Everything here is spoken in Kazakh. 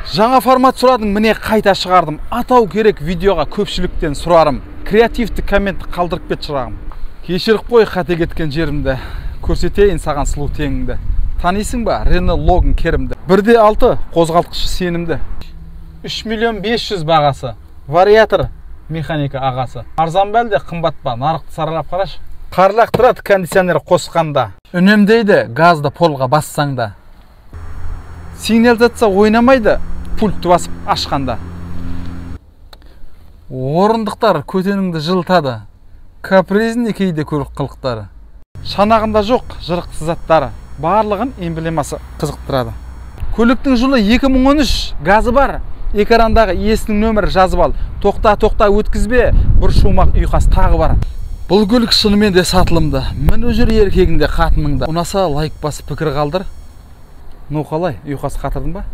Жаңа формат сұрадың, міне қайта шығардым. Атау керек видеоға көпшіліктен сұрарым. Креативті коммент қалдырып кет, шырағым. Кешіріп қой қате кеткен жерімді. Көрсетейін саған сұлу теңіңді. Танисың ба Рено Логан Керімді? 1,6 қозғалтқышы сенімді. 3 миллион 500 бағасы. Вариатор механика ағасы. Арзан ба әлде қымбат па? Нарықты саралап қарашы. Қар лақтырады кондиционер қосқанда. Үнемдейді газды полға бассаң да. Сигнализация ойнамайды пультті басып ашқанда. Орындықтар көтеніңді жылытады. Капризный кейде көлік қылықтары. Шанағында жоқ жырықсыз заттары. Барлығын эмблемасы қызықтырады. Көліктің жылы 2013, газы бар. Экрандағы иесінің нөмірі жазып ал. Тоқта, тоқта, өткізбе, бір шумақ ұйқас тағы бар. Бұл көлік шынымен де сатылымды. Мініп жүр еркегің де, қатының да. Ұнаса лайк басып пікір қалдыр. Ну қалай, ұйқас қатырдың ба?